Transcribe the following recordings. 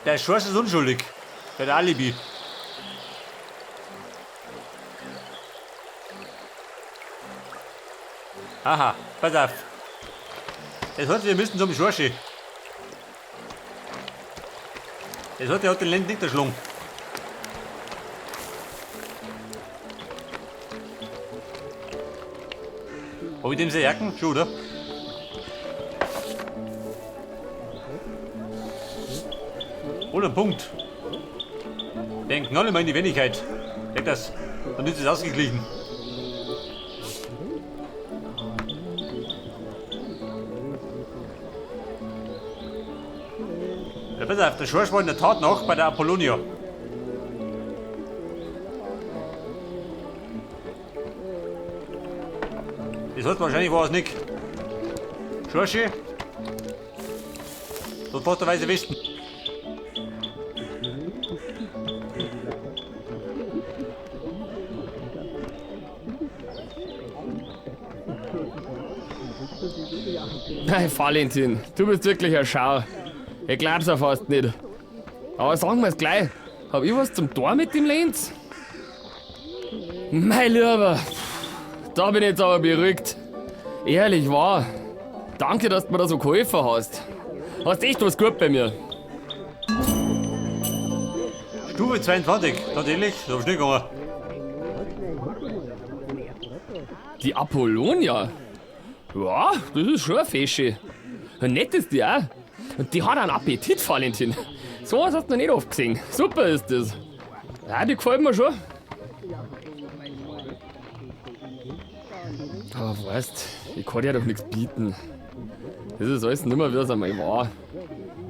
Der Schorsch ist unschuldig. Der hat Alibi. Aha, pass auf. Das heißt, wir müssen zum Schorschi. Das heißt, er hat den Lend nicht erschlagen. Hab ich dem seine Jacken? Schon, oder? Oder ein Punkt. Den knall ich mal in die Wendigkeit. Geht das? Dann ist es ausgeglichen. Ja, pass auf, der Schorsch war in der Tat noch bei der Apollonia. Das heißt, wahrscheinlich war es nicht. Schorschi, dort fährt der Weiße Westen. Hey, Valentin, du bist wirklich ein Schau. Ich glaub's ja fast nicht. Aber sagen wir's gleich, hab ich was zum Tor mit dem Lenz? Mein Lieber, da bin ich jetzt aber beruhigt. Ehrlich wahr. Danke, dass du mir da so geholfen hast. Hast echt was gut bei mir. Stufe 22, tatsächlich, da hab ich nicht gegangen. Die Apollonia? Ja, das ist schon eine Fesche. Nett ist die auch. Und die hat einen Appetit, Valentin. So was hast du noch nicht oft gesehen. Super ist das. Ja, die gefällt mir schon. Aber weißt, ich kann dir doch nichts bieten. Das ist alles nimmer, wie es einmal war.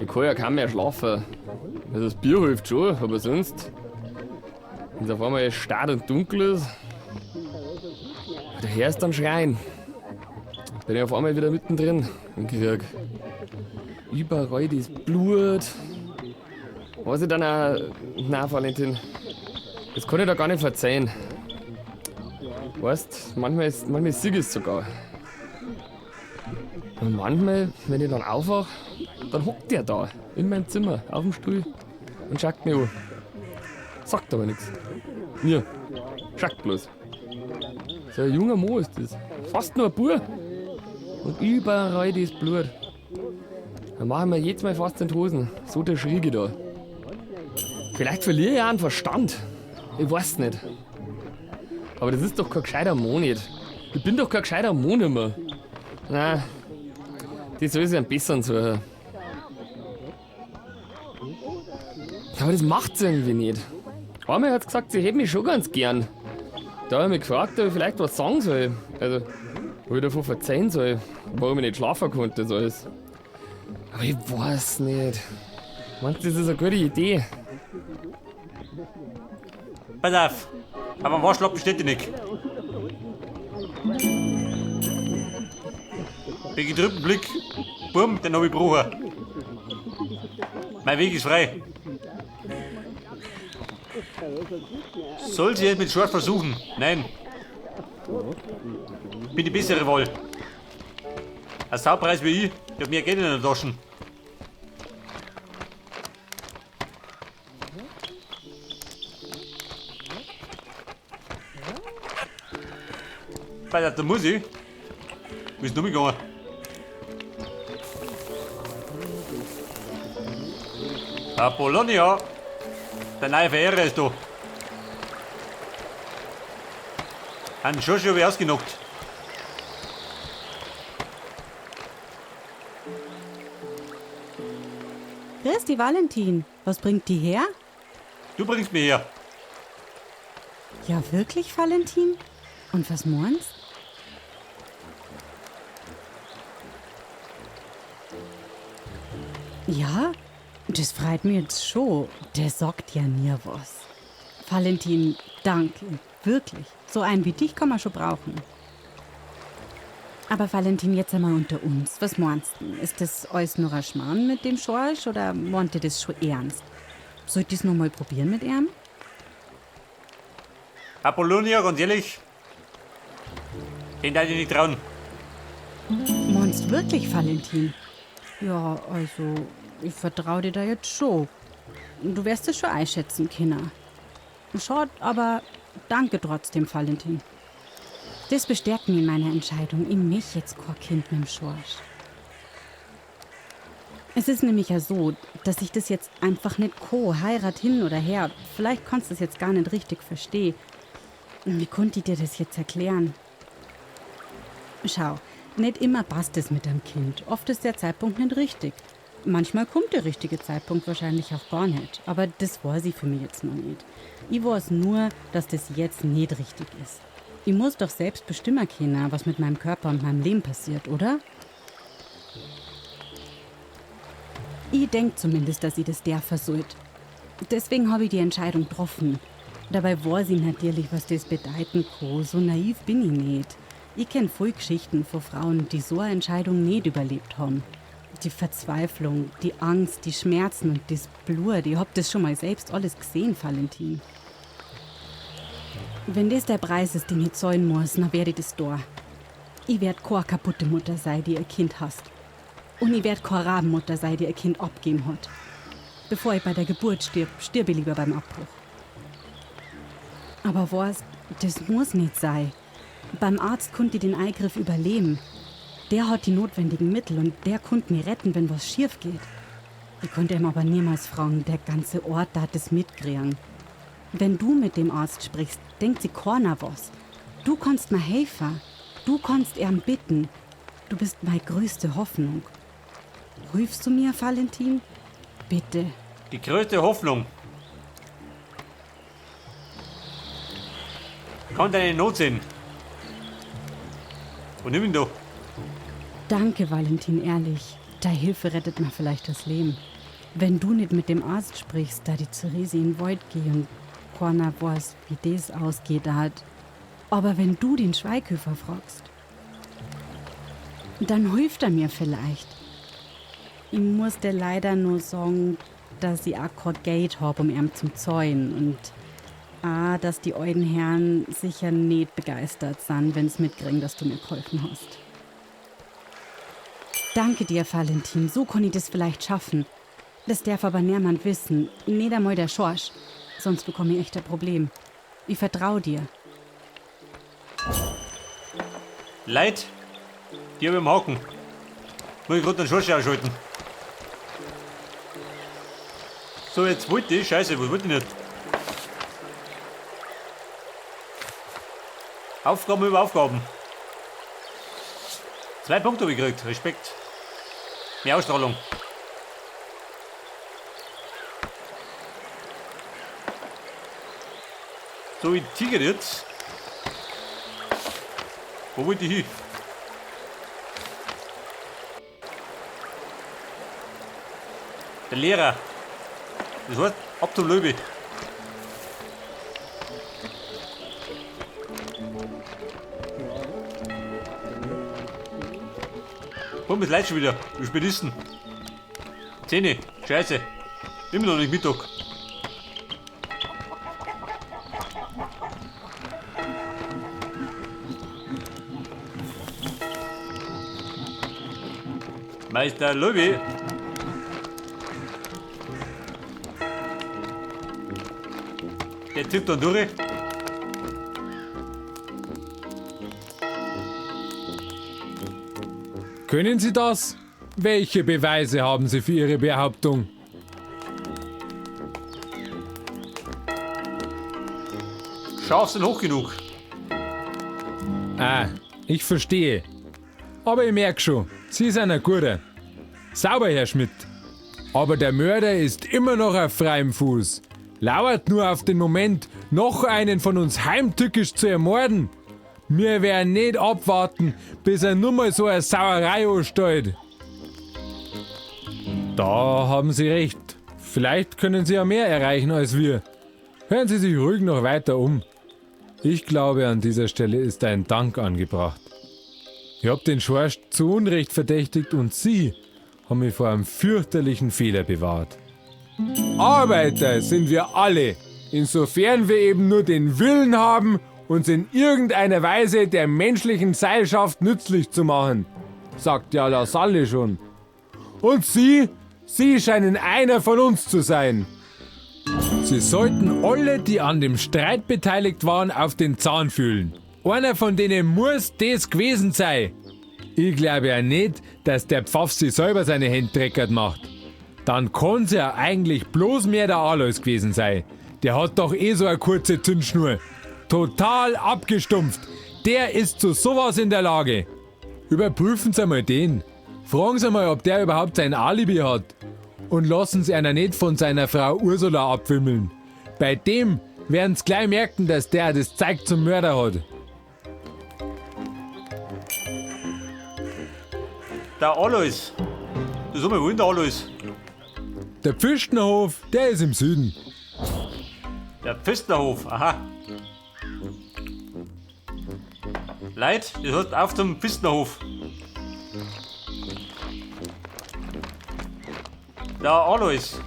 Ich kann ja kaum mehr schlafen. Also das Bier hilft schon, aber sonst. Wenn es auf einmal starr und dunkel ist, der hörst dann schreien. Bin ich auf einmal wieder mittendrin im Krieg. Überall das Blut. Was ich dann auch. Nein, Valentin. Das kann ich da gar nicht verzeihen. Weißt, manchmal, ist, manchmal sieg ich es sogar. Und manchmal, wenn ich dann aufwach, dann hockt der da in meinem Zimmer auf dem Stuhl und schaut mich an. Sagt aber nichts. Mir. Schaut bloß. So ein junger Mo ist das. Fast nur ein Bub. Und überall das Blut. Dann machen wir jedes Mal fast in die Hosen. So der Schriege da. Vielleicht verliere ich auch einen Verstand. Ich weiß nicht. Aber das ist doch kein gescheiter Mann nicht. Ich bin doch kein gescheiter Mann mehr. Nein, die soll sich einen besseren suchen. Aber das macht's irgendwie nicht. Einmal hat gesagt, sie hätte mich schon ganz gern. Da habe ich mich gefragt, ob ich vielleicht was sagen soll. Also, ob ich davon verzeihen soll, warum ich nicht schlafen konnte und alles. Aber ich weiß nicht. Meinst du, das ist eine gute Idee? Pass auf, aber am Waschlappen steht die nicht. Den getrübten Blick, Bumm, den hab ich gebrochen. Mein Weg ist frei. Soll sie es mit Schwarz versuchen? Nein. Bin die bessere Wahl. Ein Saupreis wie ich, der hat mehr Geld in der Taschen. Bei der muss ich. Wie ist denn gegangen? Apollonia! Der neue Verehrer ist da. Einen Schorsch habe ich ausgenockt. Grüß dich, Valentin. Was bringt die her? Du bringst mich her. Ja, wirklich, Valentin? Und was meinst? Ja, das freut mich jetzt schon. Der sagt ja nie was. Valentin, danke. Wirklich. So einen wie dich kann man schon brauchen. Aber Valentin, jetzt einmal unter uns. Was meinst du? Ist das alles nur ein Schmarrn mit dem Schorsch oder meint ihr das schon ernst? Soll ich das noch mal probieren mit ihm? Apollonia, ganz ehrlich, den darf ich nicht trauen. Meinst wirklich, Valentin? Ja, also, ich vertraue dir da jetzt schon. Du wirst es schon einschätzen können. Schade, aber danke trotzdem, Valentin. Das bestärkt mich in meiner Entscheidung, ich mich jetzt kein Kind mit dem Schorsch. Es ist nämlich ja so, dass ich das jetzt einfach nicht ko, Heirat hin oder her. Vielleicht kannst du es jetzt gar nicht richtig verstehen. Wie konnte ich dir das jetzt erklären? Schau, nicht immer passt es mit dem Kind. Oft ist der Zeitpunkt nicht richtig. Manchmal kommt der richtige Zeitpunkt wahrscheinlich auch gar nicht. Aber das weiß ich für mich jetzt noch nicht. Ich weiß nur, dass das jetzt nicht richtig ist. Ich muss doch selbst bestimmen können, was mit meinem Körper und meinem Leben passiert, oder? Ich denk zumindest, dass ich das der versollt. Deswegen habe ich die Entscheidung getroffen. Dabei weiß ich natürlich, was das bedeuten kann. So naiv bin ich nicht. Ich kenn voll Geschichten von Frauen, die so eine Entscheidung nicht überlebt haben. Die Verzweiflung, die Angst, die Schmerzen und das Blut, ich hab das schon mal selbst alles gesehen, Valentin. Wenn das der Preis ist, den ich zahlen muss, dann werd ich das da. Ich werd keine kaputte Mutter sein, die ihr Kind hasst. Und ich werd keine Rabenmutter sein, die ihr Kind abgeben hat. Bevor ich bei der Geburt stirb, stirb ich lieber beim Abbruch. Aber weißt, das muss nicht sein. Beim Arzt konnte ich den Eingriff überleben. Der hat die notwendigen Mittel und der konnte mich retten, wenn was schief geht. Ich konnte ihm aber niemals fragen, der ganze Ort da hat es mitkriegen. Wenn du mit dem Arzt sprichst, denkt sich keiner was. Du kannst mir helfen. Du kannst ihm bitten. Du bist meine größte Hoffnung. Rufst du mir, Valentin? Bitte. Die größte Hoffnung. Kann deine Not sehen. Und nimm ihn doch. Danke, Valentin, ehrlich. Deine Hilfe rettet mir vielleicht das Leben. Wenn du nicht mit dem Arzt sprichst, da die Therese in den Wald geht und keiner weiß, wie das ausgeht hat. Aber wenn du den Schweighöfer fragst, dann hilft er mir vielleicht. Ich muss dir leider nur sagen, dass ich auch kein Geld hab, um ihn zum Zäunen und auch, dass die alten Herren sicher nicht begeistert sind, wenn's mitkriegen, dass du mir geholfen hast. Danke dir, Valentin. So kann ich das vielleicht schaffen. Das darf aber niemand wissen. Nicht einmal der Schorsch. Sonst bekomme ich echt ein Problem. Ich vertrau dir. Leid, die hab ich am Haken. Muss ich grad den Schorsch ausschalten. So, jetzt wollte ich. Scheiße, was wollte ich nicht? Aufgaben über Aufgaben. 2 Punkte hab ich gekriegt. Respekt. Mehr Ausstrahlung. So, ich tigere jetzt. Wo wollte ich hin? Der Lehrer. Das heißt, ab zum Löwe. Komm, es leid schon wieder. Wie spät ist denn? 10. Scheiße. Immer noch nicht Mittag. Meister Löwe. Der zieht dann durch. Können Sie das? Welche Beweise haben Sie für Ihre Behauptung? Scharf sind hoch genug. Ah, ich verstehe. Aber ich merk schon, Sie sind ein Guter. Sauber, Herr Schmidt. Aber der Mörder ist immer noch auf freiem Fuß. Lauert nur auf den Moment, noch einen von uns heimtückisch zu ermorden. Wir werden nicht abwarten, bis er nur mal so eine Sauerei anstellt. Da haben Sie recht. Vielleicht können Sie ja mehr erreichen als wir. Hören Sie sich ruhig noch weiter um. Ich glaube, an dieser Stelle ist ein Dank angebracht. Ich hab den Schorsch zu Unrecht verdächtigt und Sie haben mich vor einem fürchterlichen Fehler bewahrt. Arbeiter sind wir alle, insofern wir eben nur den Willen haben, uns in irgendeiner Weise der menschlichen Seilschaft nützlich zu machen, sagt ja Lassalle schon. Und Sie scheinen einer von uns zu sein. Sie sollten alle, die an dem Streit beteiligt waren, auf den Zahn fühlen. Einer von denen muss das gewesen sein. Ich glaube ja nicht, dass der Pfaff sich selber seine Hände dreckert macht. Dann kann's ja eigentlich bloß mehr der Alois gewesen sein. Der hat doch eh so eine kurze Zündschnur. Total abgestumpft. Der ist zu sowas in der Lage. Überprüfen Sie mal den. Fragen Sie mal, ob der überhaupt sein Alibi hat. Und lassen Sie einer nicht von seiner Frau Ursula abwimmeln. Bei dem werden Sie gleich merken, dass der das Zeug zum Mörder hat. Der Alois. Das ist mal, wo der Alois? Der Pfüstnerhof, der ist im Süden. Der Pfistnerhof, aha. Leid, das hört auf zum Pfistnerhof. Der Alois.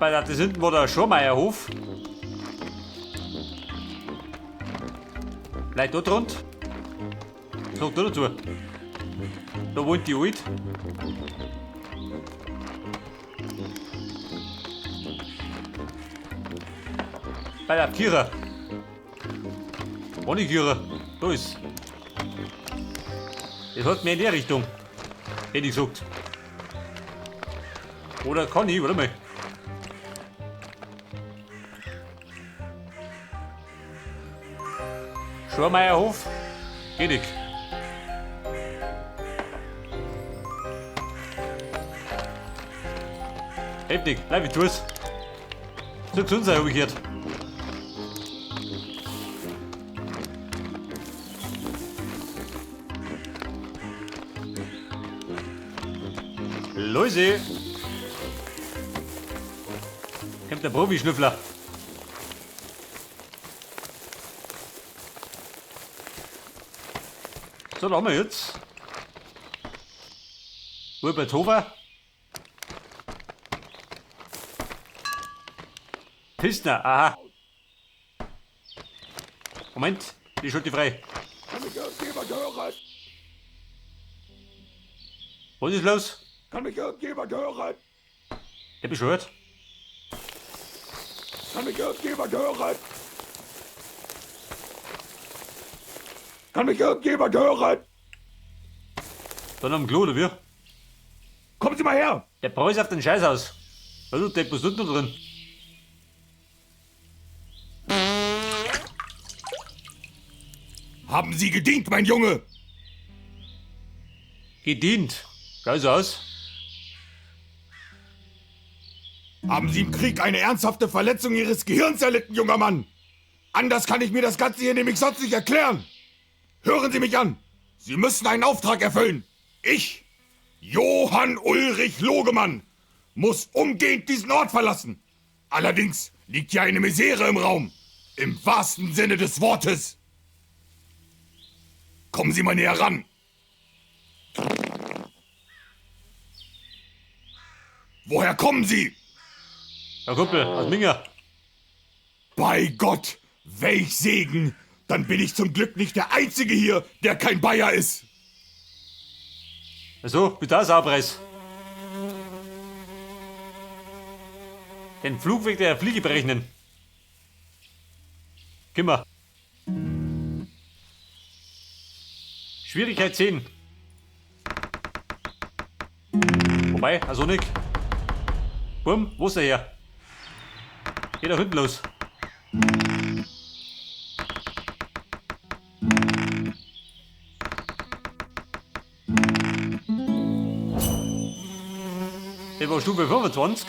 Bei der, das hinten war der Schormeierhof. Leid dort rund. Sag da dazu. Da wohnt die Alt. Bei der Kira. Ohne Kira. Da ist. Das hat mehr in der Richtung. Hätte ich gesagt. Oder kann ich, warte mal. Schormeierhof. Geht nicht. Heftig, bleib ich tu's. So gesund sein, hab ich gehört. Läuse! Kommt der Profi-Schnüffler. So, da haben wir jetzt. Rupert Pistner, aha. Moment, die schalte ich frei. Kann mich irgendjemand hören? Was ist los? Kann mich irgendjemand hören? Der beschwört. Kann mich irgendjemand hören? Kann mich irgendjemand hören? Dann am Klo, oder wie? Kommen Sie mal her! Der Preis auf den Scheiß aus. Was du, Depp, was tut denn da drin? Haben Sie gedient, mein Junge? Gedient. Schau so aus. Haben Sie im Krieg eine ernsthafte Verletzung Ihres Gehirns erlitten, junger Mann? Anders kann ich mir das Ganze hier nämlich sonst nicht erklären. Hören Sie mich an. Sie müssen einen Auftrag erfüllen. Ich, Johann Ulrich Logemann, muss umgehend diesen Ort verlassen. Allerdings liegt hier eine Misere im Raum. Im wahrsten Sinne des Wortes. Kommen Sie mal näher ran. Woher kommen Sie? Herr Kumpel, aus Minga. Bei Gott, welch Segen! Dann bin ich zum Glück nicht der Einzige hier, der kein Bayer ist. Also, bitte auch Saupreis. Den Flugweg der Fliege berechnen. Kimmer. Schwierigkeit 10. Wobei, also nicht. Bumm, wo ist der her? Geht da hinten los. Der war Stufe 25.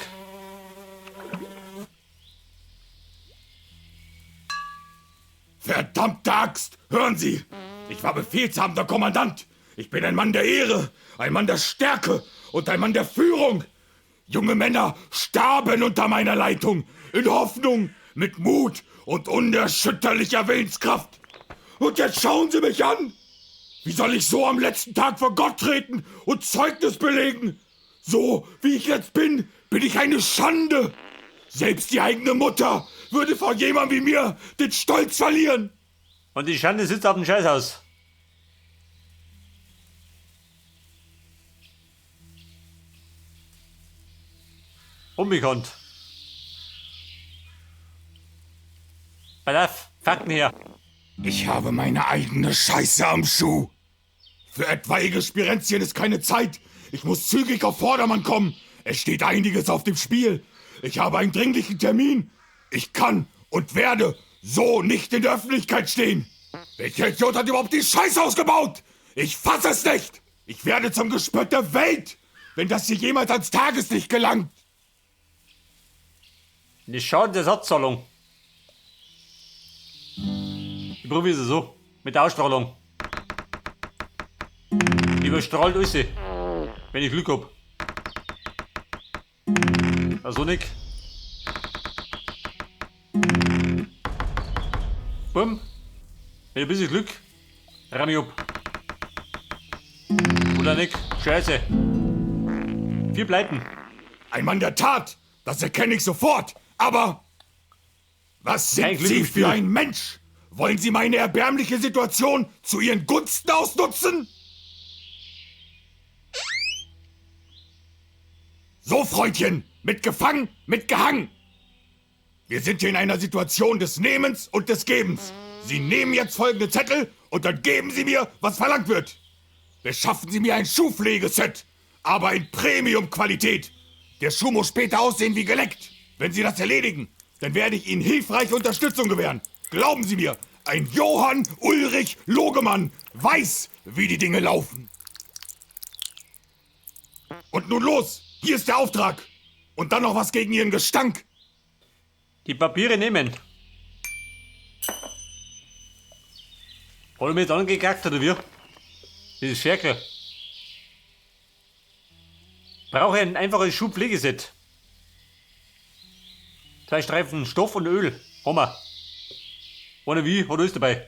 Verdammte Axt! Hören Sie! Ich war befehlshabender Kommandant! Ich bin ein Mann der Ehre, ein Mann der Stärke und ein Mann der Führung! Junge Männer starben unter meiner Leitung, in Hoffnung, mit Mut und unerschütterlicher Willenskraft. Und jetzt schauen Sie mich an! Wie soll ich so am letzten Tag vor Gott treten und Zeugnis belegen? So wie ich jetzt bin, bin ich eine Schande! Selbst die eigene Mutter würde vor jemandem wie mir den Stolz verlieren! Und die Schande sitzt auf dem Scheißhaus. Unbekannt. Pass auf, Fakten her. Ich habe meine eigene Scheiße am Schuh. Für etwaige Spirenzchen ist keine Zeit. Ich muss zügig auf Vordermann kommen. Es steht einiges auf dem Spiel. Ich habe einen dringlichen Termin. Ich kann und werde so nicht in der Öffentlichkeit stehen. Welcher Idiot hat überhaupt die Scheiße ausgebaut? Ich fasse es nicht. Ich werde zum Gespött der Welt, wenn das hier jemals ans Tageslicht gelangt. Eine Schadensersatzzahlung. Ich probiere es so. Mit der Ausstrahlung. Überstrahlt alles. Wenn ich Glück hab. Also nicht. Bumm. Mit ein bisschen Glück ramm ich ab. Oder nicht? Scheiße. 4 Pleiten. Ein Mann der Tat, das erkenne ich sofort. Aber was Kein sind Glück Sie im Spiel. für ein Mensch? Wollen Sie meine erbärmliche Situation zu Ihren Gunsten ausnutzen? So, Freundchen, mitgefangen, mitgehangen. Wir sind hier in einer Situation des Nehmens und des Gebens. Sie nehmen jetzt folgende Zettel und dann geben Sie mir, was verlangt wird. Beschaffen Sie mir ein Schuhpflegeset, aber in Premium-Qualität. Der Schuh muss später aussehen wie geleckt. Wenn Sie das erledigen, dann werde ich Ihnen hilfreiche Unterstützung gewähren. Glauben Sie mir, ein Johann Ulrich Logemann weiß, wie die Dinge laufen. Und nun los, hier ist der Auftrag. Und dann noch was gegen Ihren Gestank. Die Papiere nehmen. Hat er mich jetzt angekackt, oder wie? Das ist Scherkel. Brauche ein einfaches Schuhpflegeset. 2 Streifen Stoff und Öl. Haben wir. Ohne wie, hat alles dabei.